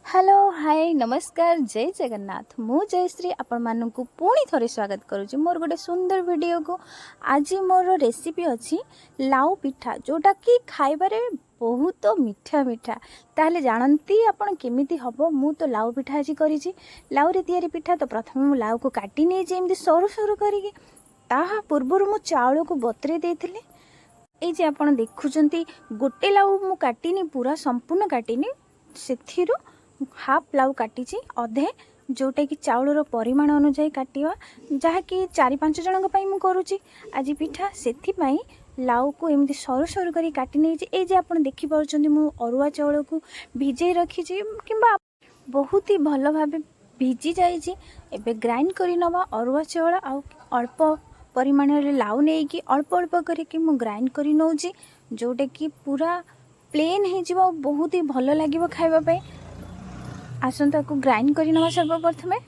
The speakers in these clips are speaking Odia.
ହ୍ୟାଲୋ, ହାଏ, ନମସ୍କାର, ଜୟ ଜଗନ୍ନାଥ। ମୁଁ ଜୟଶ୍ରୀ ଆପଣମାନଙ୍କୁ ପୁଣି ଥରେ ସ୍ୱାଗତ କରୁଛି ମୋର ଗୋଟେ ସୁନ୍ଦର ଭିଡ଼ିଓକୁ। ଆଜି ମୋର ରେସିପି ଅଛି ଲାଉ ପିଠା, ଯେଉଁଟାକି ଖାଇବାରେ ବହୁତ ମିଠା ମିଠା। ତାହେଲେ ଜାଣନ୍ତି ଆପଣ କେମିତି ହେବ? ମୁଁ ତ ଲାଉ ପିଠା ଆଜି କରିଛି, ଲାଉରେ ତିଆରି ପିଠା। ତ ପ୍ରଥମେ ମୁଁ ଲାଉକୁ କାଟି ନେଇଛି ଏମିତି ସରୁ ସରୁ କରିକି। ତାହା ପୂର୍ବରୁ ମୁଁ ଚାଉଳକୁ ବତୁରେଇ ଦେଇଥିଲି। ଏଇ ଯେ ଆପଣ ଦେଖୁଛନ୍ତି, ଗୋଟେ ଲାଉ ମୁଁ କାଟିନି, ପୁରା ସମ୍ପୂର୍ଣ୍ଣ କାଟିନି। ସେଥିରୁ ହାଫ୍ ଲାଉ କାଟିଛି, ଅଧେ, ଯେଉଁଟାକି ଚାଉଳର ପରିମାଣ ଅନୁଯାୟୀ କାଟିବା, ଯାହାକି 4-5 ଜଣଙ୍କ ପାଇଁ ମୁଁ କରୁଛି ଆଜି ପିଠା। ସେଥିପାଇଁ ଲାଉକୁ ଏମିତି ସରୁ ସରୁ କରି କାଟି ନେଇଛି। ଏଇ ଯେ ଆପଣ ଦେଖିପାରୁଛନ୍ତି, ମୁଁ ଅରୁଆ ଚାଉଳକୁ ଭିଜେଇ ରଖିଛି କିମ୍ବା ବହୁତ ହି ଭଲ ଭାବେ ଭିଜି ଯାଇଛି। ଏବେ ଗ୍ରାଇଣ୍ଡ କରି ନେବା। ଅରୁଆ ଚାଉଳ ଆଉ ଅଳ୍ପ ପରିମାଣରେ ଲାଉ ନେଇକି ଅଳ୍ପ ଅଳ୍ପ କରିକି ମୁଁ ଗ୍ରାଇଣ୍ଡ କରି ନେଉଛି, ଯେଉଁଟାକି ପୁରା ପ୍ଲେନ୍ ହେଇଯିବ ଆଉ ବହୁତ ହି ଭଲ ଲାଗିବ ଖାଇବା ପାଇଁ। ଆସନ୍ତୁ, ତାକୁ ଗ୍ରାଇଣ୍ଡ କରି ନେବା ସର୍ବପ୍ରଥମେ।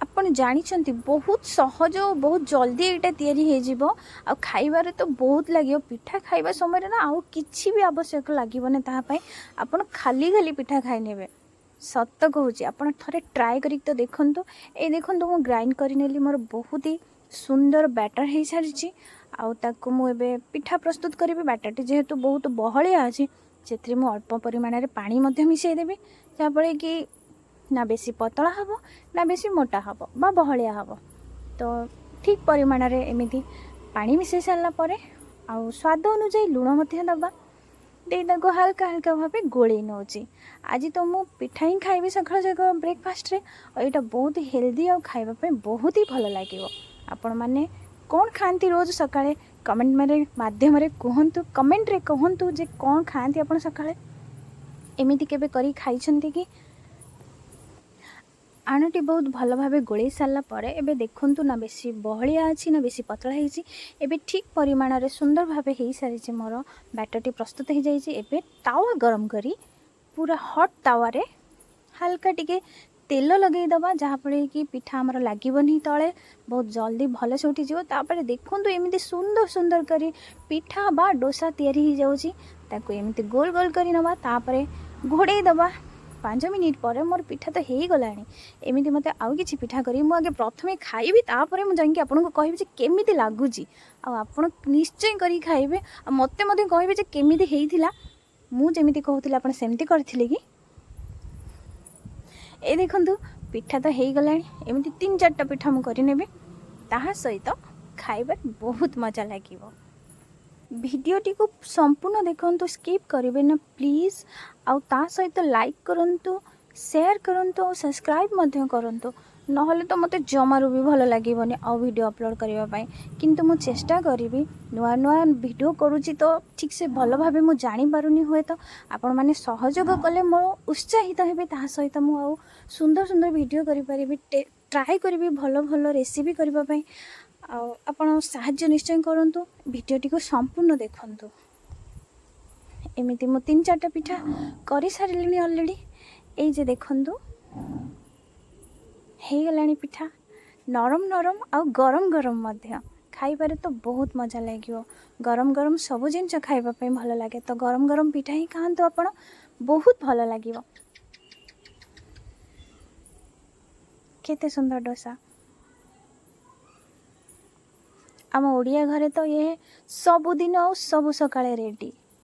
ଆପଣ ଜାଣିଛନ୍ତି, ବହୁତ ସହଜ ଓ ବହୁତ ଜଲ୍ଦି ଏଇଟା ତିଆରି ହେଇଯିବ ଆଉ ଖାଇବାରେ ତ ବହୁତ ଲାଗିବ। ପିଠା ଖାଇବା ସମୟରେ ନା ଆଉ କିଛି ବି ଆବଶ୍ୟକ ଲାଗିବନି ତାହା ପାଇଁ। ଆପଣ ଖାଲି ଖାଲି ପିଠା ଖାଇନେବେ, ସତ କହୁଛି। ଆପଣ ଥରେ ଟ୍ରାଏ କରିକି ତ ଦେଖନ୍ତୁ। ଏଇ ଦେଖନ୍ତୁ, ମୁଁ ଗ୍ରାଇଣ୍ଡ କରିନେଲି, ମୋର ବହୁତ ହି ସୁନ୍ଦର ବ୍ୟାଟର୍ ହେଇସାରିଛି। ଆଉ ତାକୁ ମୁଁ ଏବେ ପିଠା ପ୍ରସ୍ତୁତ କରିବି। ବ୍ୟାଟର୍ଟି ଯେହେତୁ ବହୁତ ବହଳିଆ ଅଛି, ସେଥିରେ ମୁଁ ଅଳ୍ପ ପରିମାଣରେ ପାଣି ମଧ୍ୟ ମିଶାଇ ଦେବି, ଯାହାଫଳରେ କି ନା ବେଶୀ ପତଳା ହେବ ନା ବେଶୀ ମୋଟା ହେବ ବା ବହଳିଆ ହେବ। ତ ଠିକ୍ ପରିମାଣରେ ଏମିତି ପାଣି ମିଶାଇ ସାରିଲା ପରେ ଆଉ ସ୍ୱାଦ ଅନୁଯାୟୀ ଲୁଣ ମଧ୍ୟ ଦେବା। ଦେଇ ତାକୁ ହାଲକା ହାଲକା ଭାବେ ଗୋଳେଇ ନେଉଛି। ଆଜି ତ ମୁଁ ପିଠା ହିଁ ଖାଇବି ସକାଳ ସକାଳ ବ୍ରେକଫାଷ୍ଟରେ, ଆଉ ଏଇଟା ବହୁତ ହେଲ୍ଦି ଆଉ ଖାଇବା ପାଇଁ ବହୁତ ହି ଭଲ ଲାଗିବ। ଆପଣମାନେ କ'ଣ ଖାଆନ୍ତି ରୋଜ ସକାଳେ? କମେଣ୍ଟ ମାଧ୍ୟମରେ କୁହନ୍ତୁ, କମେଣ୍ଟରେ କୁହନ୍ତୁ ଯେ କ'ଣ ଖାଆନ୍ତି ଆପଣ ସକାଳେ। ଏମିତି କେବେ କରି ଖାଇଛନ୍ତି କି? ଆଣଟି ବହୁତ ଭଲ ଭାବେ ଗୋଳେଇ ସାରିଲା ପରେ ଏବେ ଦେଖନ୍ତୁ, ନା ବେଶୀ ବହଳିଆ ଅଛି ନା ବେଶୀ ପତଳା ହେଇଛି। ଏବେ ଠିକ୍ ପରିମାଣରେ ସୁନ୍ଦର ଭାବେ ହେଇସାରିଛି, ମୋର ବ୍ୟାଟରଟି ପ୍ରସ୍ତୁତ ହେଇଯାଇଛି। ଏବେ ତାୱା ଗରମ କରି ପୁରା ହଟ୍ ତାୱାରେ ହାଲକା ଟିକେ ତେଲ ଲଗେଇଦେବା, ଯାହାଫଳରେ କି ପିଠା ଆମର ଲାଗିବନି ତଳେ, ବହୁତ ଜଲ୍ଦି ଭଲସେ ଉଠିଯିବ। ତାପରେ ଦେଖନ୍ତୁ, ଏମିତି ସୁନ୍ଦର ସୁନ୍ଦର କରି ପିଠା ବା ଡୋସା ତିଆରି ହେଇଯାଉଛି। ତାକୁ ଏମିତି ଗୋଲ ଗୋଲ କରି ନେବା, ତାପରେ ଘୋଡ଼େଇ ଦେବା। 5 ମିନିଟ୍ ପରେ ମୋର ପିଠା ତ ହେଇଗଲାଣି। ଏମିତି ମୋତେ ଆଉ କିଛି ପିଠା କରି ମୁଁ ଆଗେ ପ୍ରଥମେ ଖାଇବି, ତାପରେ ମୁଁ ଯାଇକି ଆପଣଙ୍କୁ କହିବି ଯେ କେମିତି ଲାଗୁଛି। ଆଉ ଆପଣ ନିଶ୍ଚୟ କରିକି ଖାଇବେ ଆଉ ମୋତେ ମଧ୍ୟ କହିବେ ଯେ କେମିତି ହେଇଥିଲା, ମୁଁ ଯେମିତି କହୁଥିଲି ଆପଣ ସେମିତି କରିଥିଲେ କି। ଏ ଦେଖନ୍ତୁ, ପିଠା ତ ହେଇଗଲାଣି। ଏମିତି ତିନି ଚାରିଟା ପିଠା ମୁଁ କରିନେବି, ତାହା ସହିତ ଖାଇବାରେ ବହୁତ ମଜା ଲାଗିବ। ଭିଡ଼ିଓଟିକୁ ସମ୍ପୂର୍ଣ୍ଣ ଦେଖନ୍ତୁ, ସ୍କିପ୍ କରିବେ ନା ପ୍ଲିଜ୍। ଆଉ ତା ସହିତ ଲାଇକ୍ କରନ୍ତୁ, ସେୟାର କରନ୍ତୁ ଆଉ ସବସ୍କ୍ରାଇବ୍ ମଧ୍ୟ କରନ୍ତୁ। ନହେଲେ ତ ମୋତେ ଜମାରୁ ବି ଭଲ ଲାଗିବନି ଆଉ ଭିଡ଼ିଓ ଅପଲୋଡ଼ କରିବା ପାଇଁ। କିନ୍ତୁ ମୁଁ ଚେଷ୍ଟା କରିବି। ନୂଆ ନୂଆ ଭିଡ଼ିଓ କରୁଛି ତ ଠିକ୍ସେ ଭଲ ଭାବେ ମୁଁ ଜାଣିପାରୁନି। ହୁଏତ ଆପଣମାନେ ସହଯୋଗ କଲେ ମୋର ଉତ୍ସାହିତ ହେବି, ତାହା ସହିତ ମୁଁ ଆଉ ସୁନ୍ଦର ସୁନ୍ଦର ଭିଡ଼ିଓ କରିପାରିବି, ଟ୍ରାଏ କରିବି ଭଲ ଭଲ ରେସିପି କରିବା ପାଇଁ। ଆଉ ଆପଣ ସାହାଯ୍ୟ ନିଶ୍ଚୟ କରନ୍ତୁ, ଭିଡ଼ିଓଟିକୁ ସମ୍ପୂର୍ଣ୍ଣ ଦେଖନ୍ତୁ। ଏମିତି ମୁଁ ତିନି ଚାରିଟା ପିଠା କରିସାରିଲିଣି ଅଲରେଡ଼ି। ଏଇ ଯେ ଦେଖନ୍ତୁ, ହେଇଗଲାଣି ପିଠା, ନରମ ନରମ ଆଉ ଗରମ ଗରମ ମଧ୍ୟ। ଖାଇବାରେ ତ ବହୁତ ମଜା ଲାଗିବ। ଗରମ ଗରମ ସବୁ ଜିନିଷ ଖାଇବା ପାଇଁ ଭଲ ଲାଗେ, ତ ଗରମ ଗରମ ପିଠା ହିଁ ଖାଆନ୍ତୁ ଆପଣ, ବହୁତ ଭଲ ଲାଗିବ। କେତେ ସୁନ୍ଦର ଡୋସା! ଆମ ଓଡ଼ିଆ ଘରେ ତ ଇଏ ସବୁଦିନ ଆଉ ସବୁ ସକାଳେ ରେଡ଼ି।